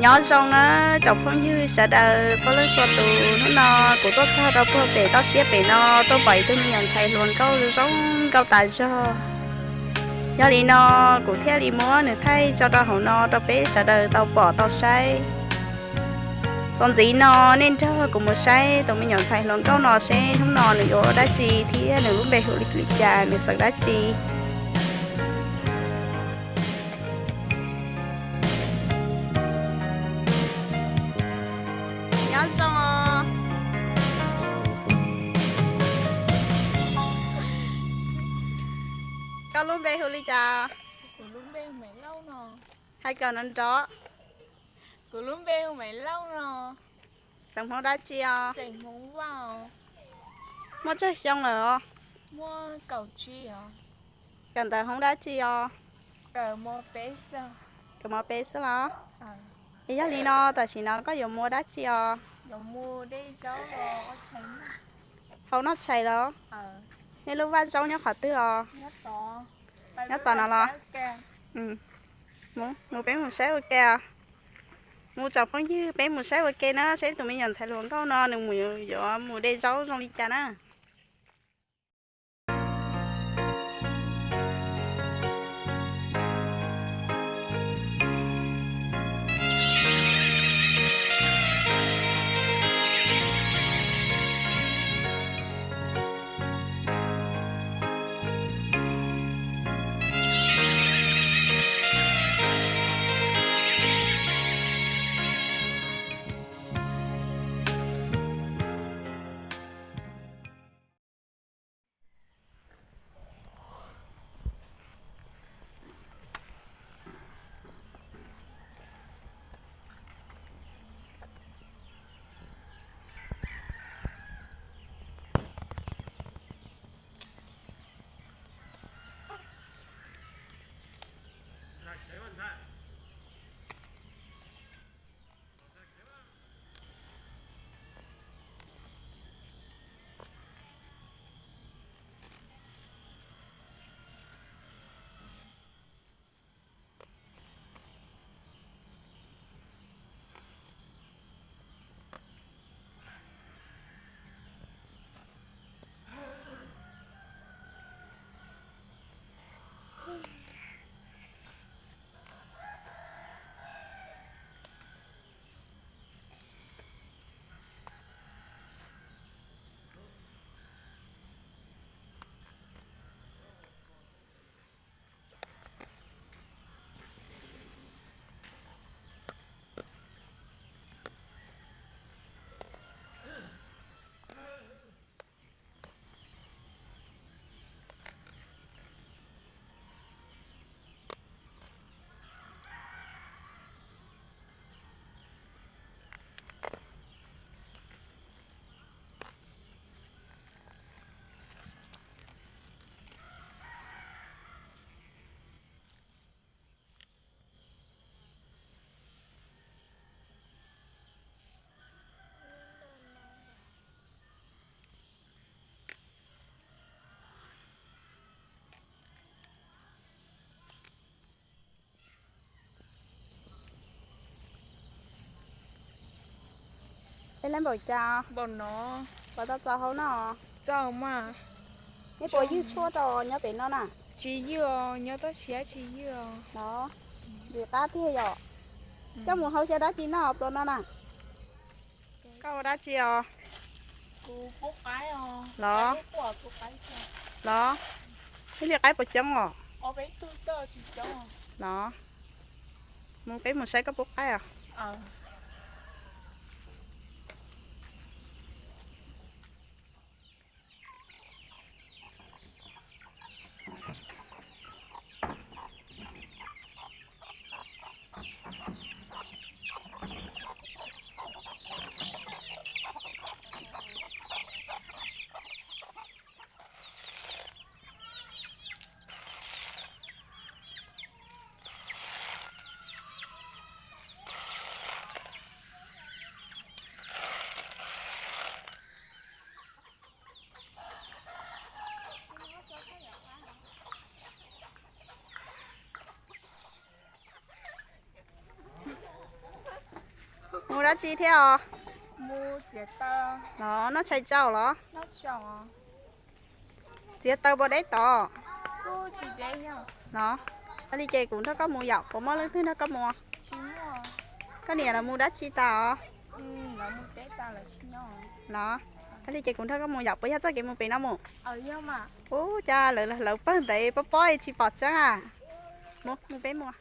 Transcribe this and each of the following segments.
Nyob zoo na tsoom phooj ywg sawv daws txhua leej txhua tus, hnub no kuv tuaj txog rau puag pem toj siab pem no, tuaj pom ib tug me nyuam ntxhais hluas nkauj zoo nkauj tas zog. Yog li no kuv thiaj li muab nws thaij tso rau hauv no rau peb sawv daws tau pom tau saib. Txuas ntxiv no nej nrog kuv mus saib tus me nyuam ntxhais hluas nkauj no seb hnub no nws yuav ua dab tsi thiab nws lub npe hu li cas, nws xeem dab tsi. Nyob zoo. Koj lub npe hu li cas? Hais kom nrov nrov. Kuv lub npe hu Maiv Lauj no. Xeem Hmoob dab tsi os? Muaj tsawg xyoo lawm os? Kawm ntawv hoob dab tsi os? Kawm mos peb xwb los? Es yog li no tam sim no koj yuav mus ua dab tsi os? Hau noj tshais los? Nej lub vaj zaub nyob qhov twg os? Nyob tom no los? Mus peb mus saib ua ke os. Mus tsoom phooj ywg peb mus saib ua ke na, saib tus me nyuam ntxhais hluas nkauj no nws mus yuav mus de zaub zoo li cas na. Peb lab npaum cas? Npaum no. Puas tau txaus hau noj? Txaus mas. Neb puas ywg tshuaj rau nyob pem no na? Tsis ywg os, nyob toj siab tsis ywg os. Los, vim qab tiag yom. Coj mus hau xyaw dab tsi noj pluas no na? Koj ua dab tsi os? Los, ib li qaib puas coob os? Los, mus peb mus saib koj pub qaib os. Dab tsi thiab os? Los noj tshais tsau los? Txiav taws puas deb tod? Los, yog li ces kuv nrog koj mus yom, puas muaj leej twg nrog koj mus? Koj niam lawv mus dab tsi tas os? Los, yog li ces kuv nrog koj mus yom, puas yog txoj kev mus pem no mus? Ub, cas lawv hlawv pawg ntev pob pob tsis pom tseeb a. Mus, mus peb mus.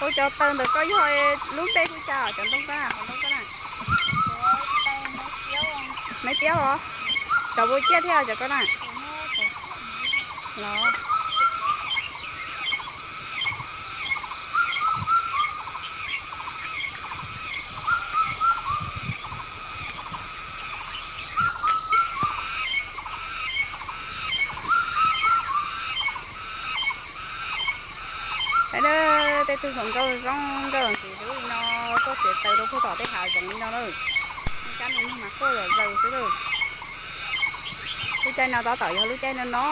Ua cov taws ntawm koj yog lub npe hu cas cov ntoo koj na, qhov ntoo koj na? Maiv tiab os. Cov npua ciaj thiab cov koj na? Los. Tej tug hluas nkauj zoo nkauj ntxim hlub li no, tuaj txiav taws rau puag tom tej hav zoov li no na. Kab nws mas quaj zom zaws xwb lawm. Lub caij no tab tom yog lub caij no no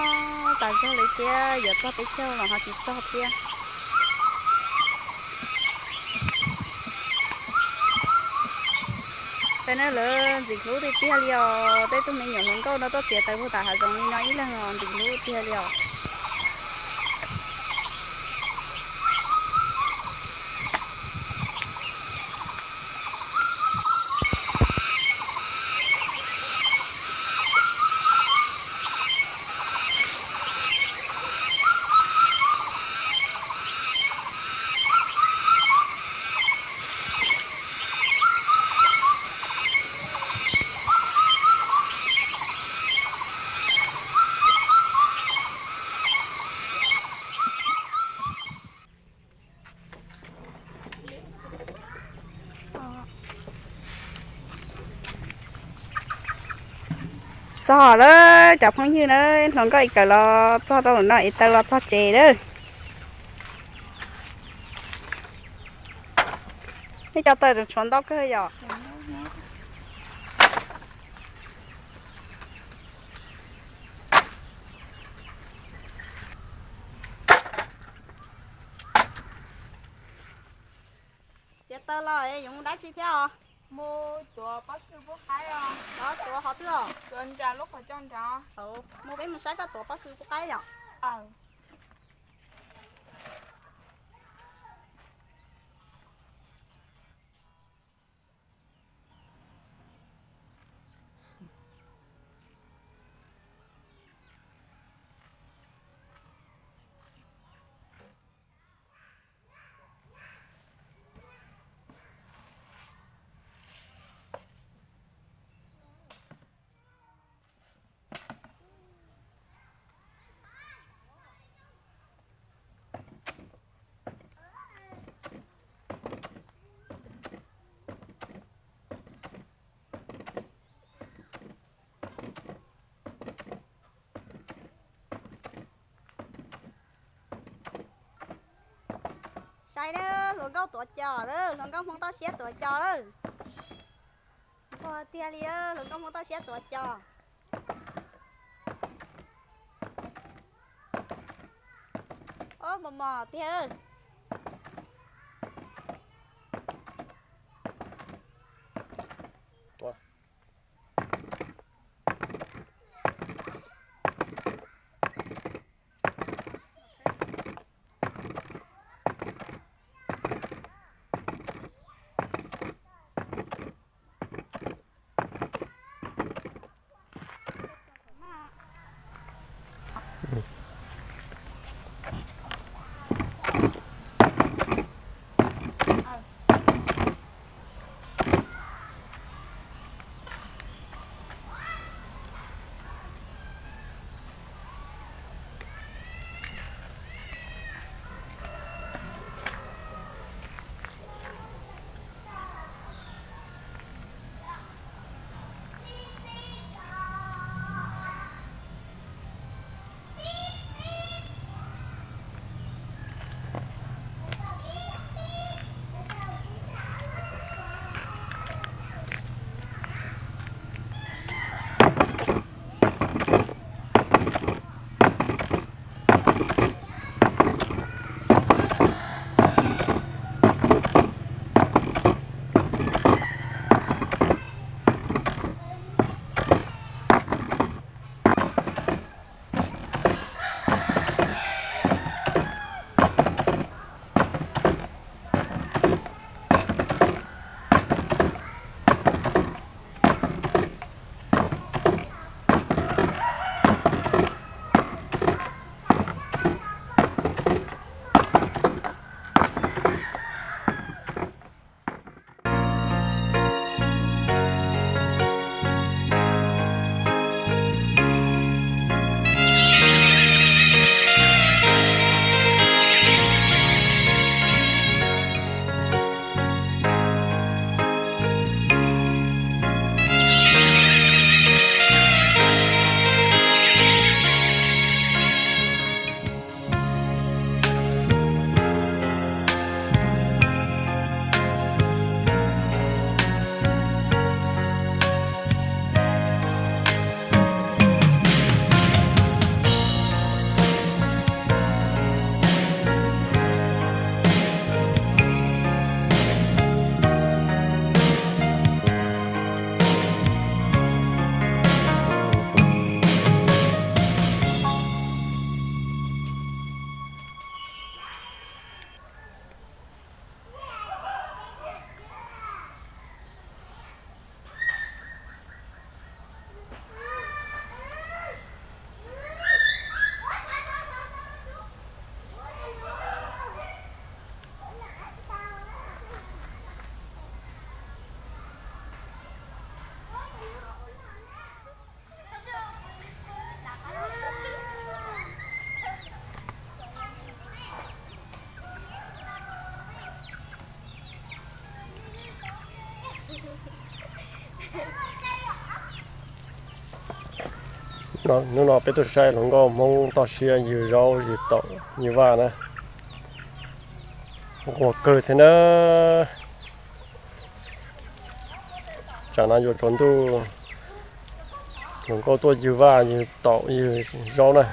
tas zog li thiab, yuav txog peb caug los ho tsis txog thiab. Peb ne lawv ntxim hlub tiag tiag li os, tej tug me nyuam hluas nkauj no tuaj txiav taws puag tom hav zoov li no ib leeg os, ntxim hlub tiag li os. Txog lawm cov phooj ywg na, hluas nkauj es kawm los txog rau lawm no es taws los txog tsev lawm. Nej cov taws tseem tshuav ntau kawg yom? Txiav taws los yuav mus dab tsi thiab os? Mus tuav pob kws pub qaib os. Tuav qhov twg os? Tuav nram lub qhov coj nrad. Mus peb mus saib koj tuav pob kws pub qaib yom. Saib na, hluas nkauj tuav cos lawm, hluas nkauj Hmoob toj siab tuav cos lawm. Nquag tiag li, hluas nkauj Hmoob toj siab tuav cos. Ob, mos mos tiag. Hnub no peb tuaj saib hluas nkauj Hmoob toj siab ywg zaub ywg taum ywg vaj na. Nquag kawg thiab na. Tsam no yuav tsaus ntuj, hluas nkauj tuaj ywg vaj ywg taum ywg zaub na.